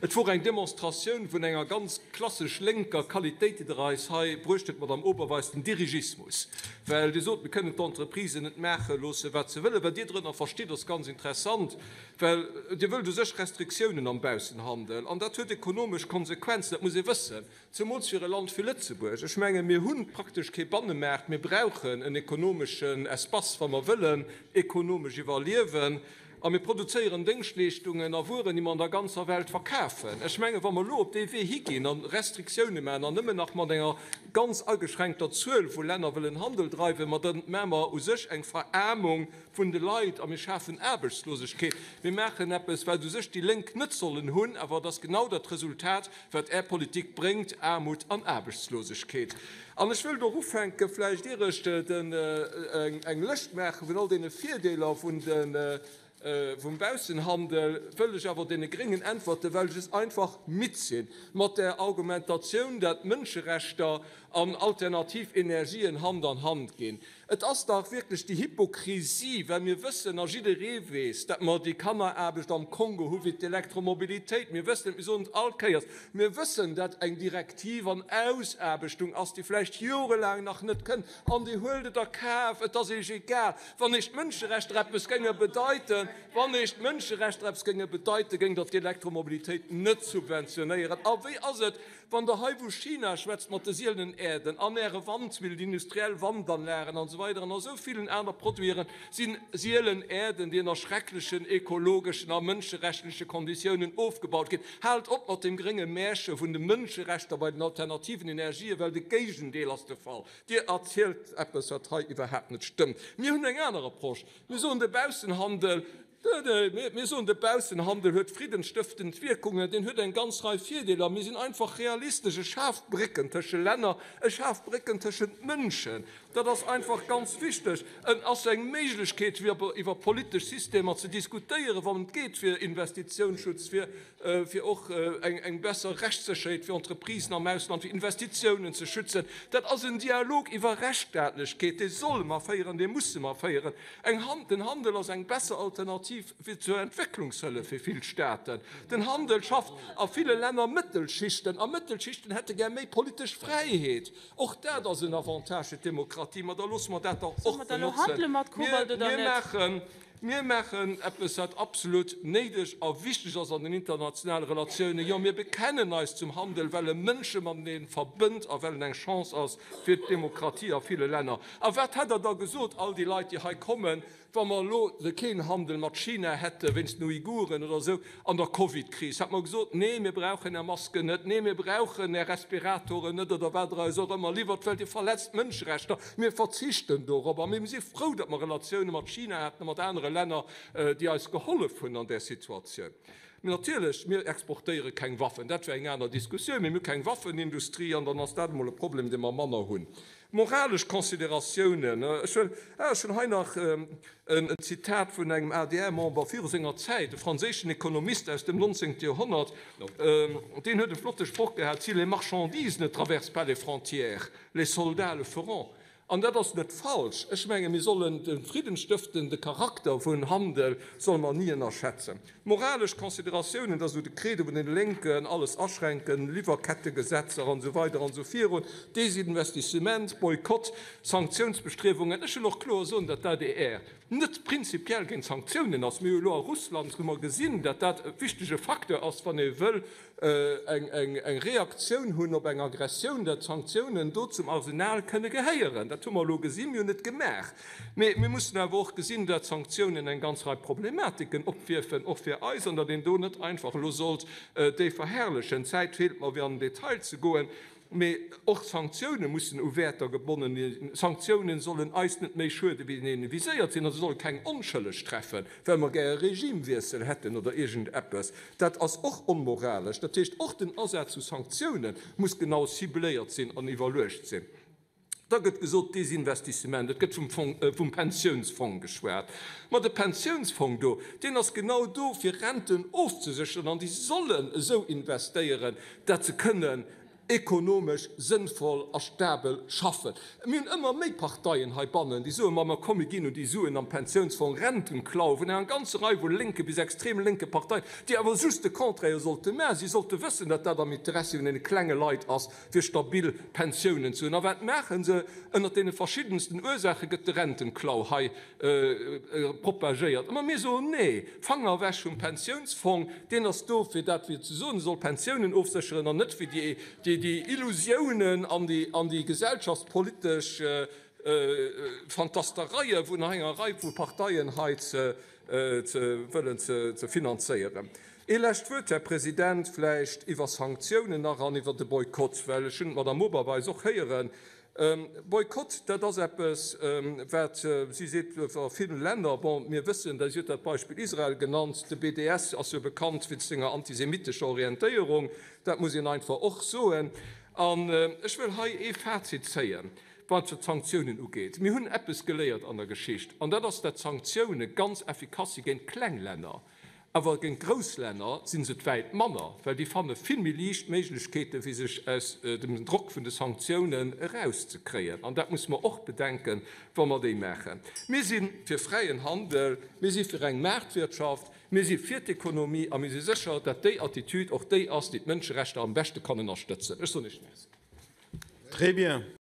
Et wor eng Demonstratioun vun enger ganz klassesch lénker Qualitéit, déi Der eis hei bruecht hutt, Madamm Oberweis, den Dirigismus. Well Dir sot, mir kënnen d'Entreprisen net maache loosse wat se wëllen. Wat Dir drënner verstitt, ass ganz interessant, well Dir wëllt u sech Restriktiounen am Baussenhandel. An dat huet ekonomesch Konsequenzen, dat muss ee wëssen, zemools fir e Land wéi Lëtzebuerg. Ech menge mir hu praktesch kee Bannemaart, mir brauchen en ekonomeschen Espace, wa mer wëllen ekonomesch iwwerliewen. A mir produzéieren Déngschtleeschtungen a Wueren, déi mer an der ganzer Welt verkafen. Ech mengen, wa mer elo op dee Wee higinn a Restriktioune maachen an nëmmen nach mat enger ganz ageschränkter Zuel vu Länner wëllen Handel dreiwen, ma da maache mer u sech eng Veraarmung vun de Leit a mir schafen Aarbechtslosegkeet. Mir maachen eppes, wat u sech déi Lénk net sollen hunn, awer et ass genau dat Resultat, wat Är Politik bréngt, Aarmut an Aarbechtslosegkeet. An ech wëllt och ufänken, vläicht ier ech eng Lëscht maache vun all deene Virdeeler vum Baussenhandel, wëll ech awer deene Gréngen äntwerten, well ech es einfach midd sinn mat där Argumentatioun, dat Mënscherechter an alternativ Energien Hand an Hand ginn. Et ass dach wierklech déi Hypokrisie, well mir wëssen, a jidderee weess, dat mer déi Kanneraarbecht am Kongo hu wéi d'Elektromobilitéit. Mir wëssen et, mir soen et all Kéiers, mir wëssen, dat eng Direktiv an Ausaarbechtung ass, déi vläicht jorelaang nach net kënnt, an Dir huelt et a Kaf, et ass Iech egal. Wann Iech d'Mënscherechter eppes géinge bedeiten, wann Iech d'Mënscherechter eppes géinge bedeiten, géingt Der d'Elektromobilitéit net subventionéieren. A wéi ass et, Wann Der hei vu China schwätzt mat de sielenen Äerden an Äre Wandmillen, déi industriell Wandanlagen an esou weider an a sou villen aner Produite sinn sielen Äerden, déi ënner schrecklechen ekologeschen a mënscherechtleche Konditiounen ofgebaut ginn. Haalt op mat deem grénge Märche vun de Mënscherechter bei den alternativen Energien, well de Géigendeel ass de Fall. Dir erzielt eppes, wat hei iwwerhaapt net stëmmt. Mir hunn eng aner Approche. Mir soen, de Baussenhandel, Mir soen, de Baussenhandel huet friddensstëftend Wierkungen, deen huet eng ganz Rei Virdeeler. Mir sinn einfach realistesch, E schaaft Brécken tësche Länner, e schaaft Brécken tëschent Mënschen. Dat ass einfach ganz wichteg. En ass eng Méiglechkeet, fir iwwer politesch Systemer ze diskutéieren, wann et geet fir Investitiounsschutz, fir fir och eng besser Rechtssécherheet fir Entreprisen am Ausland, fir Investitiounen ze schützen. Dat ass en Dialog iwwer Rechtsstaatlechkeet, dee solle mer féieren, dee musse mer féieren. Eng Hand, den Handel ass eng besser Alternativ wéi zur Entwécklungshëllef fir vill Staaten. Den Handel schafft a ville Länner Mëttelschichten, a Mëttelschichten hätte gär méi politesch Fräiheet. Och dat ass en Avantage fir d'Demokratie. Ma da loosse mer dat dach och benotzen. Mir maachen. Mir maachen eppes, wat absolut néideg a wichteg ass an den internationale Relatiounen. Jo, mir bekennen eis zum Handel, well e Mënsche matenee verbënnt a well en eng Chance ass fir d'Demokratie a ville Länner. A wat hätt Der da gesot, all déi Leit, déi hei kommen, wa mer elo keen Handel mat China hätte wéinst den Uiguren oder esou an der Covidkris? Hätt mer gesot, Nee, mir brauchen Är Masken net, nee, mir brauchen Är Respiratoren net oder wat Der eis och ëmmer liwwert, well Dir verletzt d'Mënscherechter. Mir verzichten dorop a mir si frou, datt mer Relatioune mat China haten a mat anere Länner, déi eis gehollef hunn an där Situatioun. Mee natierlech, mir exportéiere keng Waffen. Dat wär eng aner Diskussioun. Mee mir hu keng Waffenindustrie an dann ass dat emol e Problem, dee mer manner hunn. Moralesch Consideratiounen, ech wëll, ah, ech hunn hei nach en Zitat vun engem ADR-Member viru senger Zäit, e franséischen Ekonomist aus dem 19. Joerhonnert, deen huet e flotte Sproch gehat, Si les marchandises ne traversent pas les frontières, Les soldats le feront. An dat ass net falsch. Ech menge mir sollen de friddensstëftende Charakter vun Handel solle mer ni ënnerschätzen. Moralesch Consideratiounen, dat ass esou de Credo vun den Lénken, alles aschränken, Liwwerkettegesetzer an esou weider an esou virun, Desinvestissement, Boykott, Sanktiounsbestriewungen. Ech wëll och kloer soen, datt d'ADR net prinzipiell géint Sanktiounen ass. Mir hu elo a Russland hu mer gesinn, datt dat e wichtege Facteur ass, wann ee wëll eng Reaktioun hunn op eng Aggressioun, datt Sanktiounen do zum Arsenal kënne gehéieren. Dat hu mer elo gesinn. Mir hunn et gemaach. Mee mir mussen awer och gesinn, datt Sanktiounen eng ganz Rei Problematiken opwierfen, och fir eis, an datt een do net einfach elo sollt déi verherrlechen. D'Zäit feelt mer, fir an den Detail ze goen. Mee och Sanktioune mussen u Wäerter gebonnen ginn. Sanktiounen sollen eis net méi schuede wéi deenen viséiert sinn a se solle keng Onschëlleg treffen, well mer gär e Regimewiessel hätten oder iergend eppes. Dat ass och onmoralesch. Dat heescht, och den Asaz vu Sanktioune muss genau cibléiert sinn an iwwerluecht sinn. Da gëtt gesot, Desinvestissement, et gëtt vum Pensiounsfong geschwat. Ma de Pensiounsfong do, deen ass genau do, fir Renten ofzesécheren an déi sollen esou investéieren, dat se kënnen. ekonomesch sënnvoll a stabel schaffen. Mir hunn ëmmer méi Parteien heibannen, déi soen, Ma mer komm, mir ginn un déi Suen am Pensiounsfong, Rentenklau vun enger ganzer Rei vu lénke bis extrem lénke Parteien, déi awer just de Contraire sollte maachen. Si sollte wëssen, datt dat am Interessi vun deene klenge Leit ass, fir stabil Pensiounen ze hunn. A wat maache se? Ënnert deene verschiddensten Ursaache gëtt de Rentenklau hei propagéiert. Ma mir soen, Nee, Fanger ewech vum Pensiounsfong, deen ass do fir dat fir ze soen, e soll Pensiounen ofsécheren an net fir déi Illusiounen an déi gesellschaftspolitesch Fantastereie vun enger Rei vu Parteien hei ze wëllen ze finanzéieren. Ee lescht Wuert, Här President, vläicht iwwer Sanktiounen nach an iwwer de Boykott, well ech hunn d'Madame Oberweis och héieren, Boykott, dat ass eppes, wat, si seet, a ville Länner, bon, mir wëssen, si huet dat Beispill Israel genannt, de BDS ass jo bekannt wéinst senger antisemitescher Orientéierung, dat muss een einfach och soen. An ech wëll hei ee Fazit zéien, wat d'Sanktiounen ugeet. Mir hunn eppes geléiert an der Geschicht, an dat ass, dat Sanktioune ganz effikass si géint kleng Länner. Awer géint grouss Länner si se et wäit manner, well déi fanne vill méi liicht Méiglechkeeten, fir sech aus dem Drock vun de Sanktiounen erauszekréien. An dat musse mer och bedenken, wa mer déi maachen. Mir si fir fräien Handel, mir si fir eng Maartwirtschaft, mir si fir d'Ekonomie a mir si sécher, datt déi Attitüd och déi ass, déi d'Mënscherechter am beschte kann ënnerstëtzen. Ech soen Iech Merci. Très bien.